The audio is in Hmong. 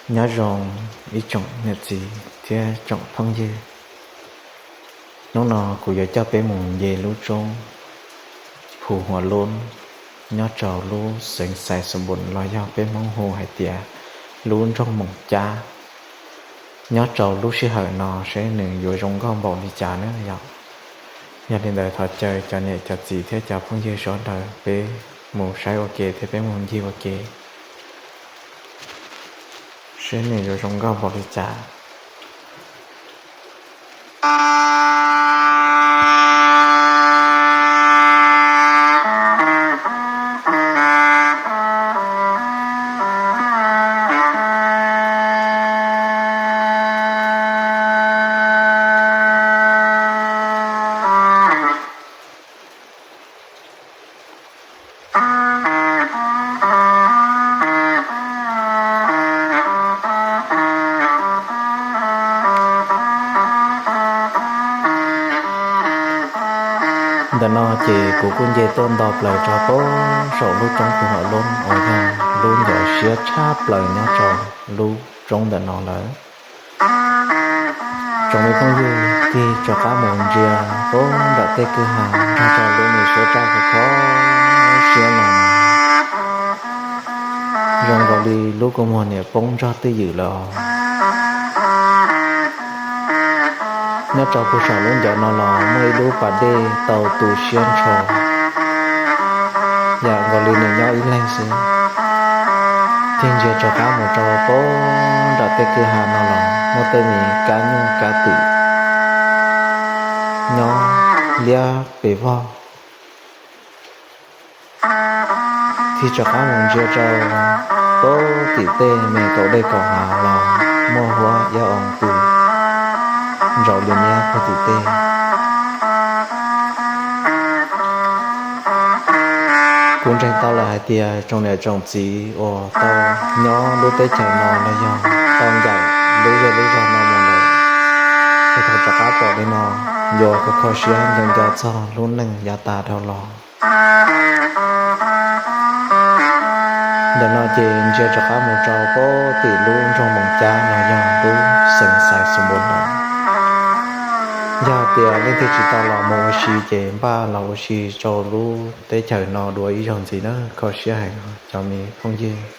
Nyob zoo ib tsoom niam txiv thiab tsoom phooj ywg. Hnub no kuv yuav coj peb mus nce lub roob Phu Hua Loob nyob rau lub xeev Xais Xus Npum los yog peb Hmoob hu hais tias lub nroog Moos Cab. Nyob rau lub sij hawm no seb nws yuav zoo nkauj npaum li cas na yom. Yog li ntawd thov caw cov niam cov txiv thiab cov phooj ywg sawv daws peb mus saib ua ke thiab peb mus ncig ua ke seb nws yuav zoo nkauj npaum li cas. Ntawm no ces kuv kuj nce tuaj nto plaws rau pem saum lub roob Phu Hua Loob uas yog lub ncov siab tshaj plaws nyob rau lub roob ntawm no lawm. Tsoom me phooj ywg tig rov qab mus ntsia pem nram tej kwj ha nrog rau lub me suab raj khov kho siab no, zoo nkaus li lub kua muag niam poob nrog twj ywm lawm os. Nyob rau puag saum lub ncov no los muaj ib lub pas dej tau tu siab nrho, yam nkaus li nws nyob ib leeg xwb. Tig ntsia rov qab mus rau pem nram tej kwj ha no los muaj tej me kab nyuj kab twm nyob liab pes vog. Tig rov qab mus ntsia rau pem tim tej me kaum dej kaum hav los muaj huab iab oo pw ntsaum li niab puag tim tej. Kuv ntseeg tau lawm hais tias tsoom niam tsoom txiv uas tau nyob lub teb chaws no los yog tau ncaim lub zej lub zog no mus lawm, es thaum rov qab pom li no yuav kho kho siab nco nco txog lub neej yav tas dhau los. Ntawm no ces ntsia rov qab mus rau pem tim lub nroog Moos Cab los yog lub xeev Xais Xus Npum no. Yog tias leej twg tsis tau los mus ua si ces npaj los ua si rau lub teb chaws no dua ib zaug ntxiv na, kho siab heev cov me phooj ywg.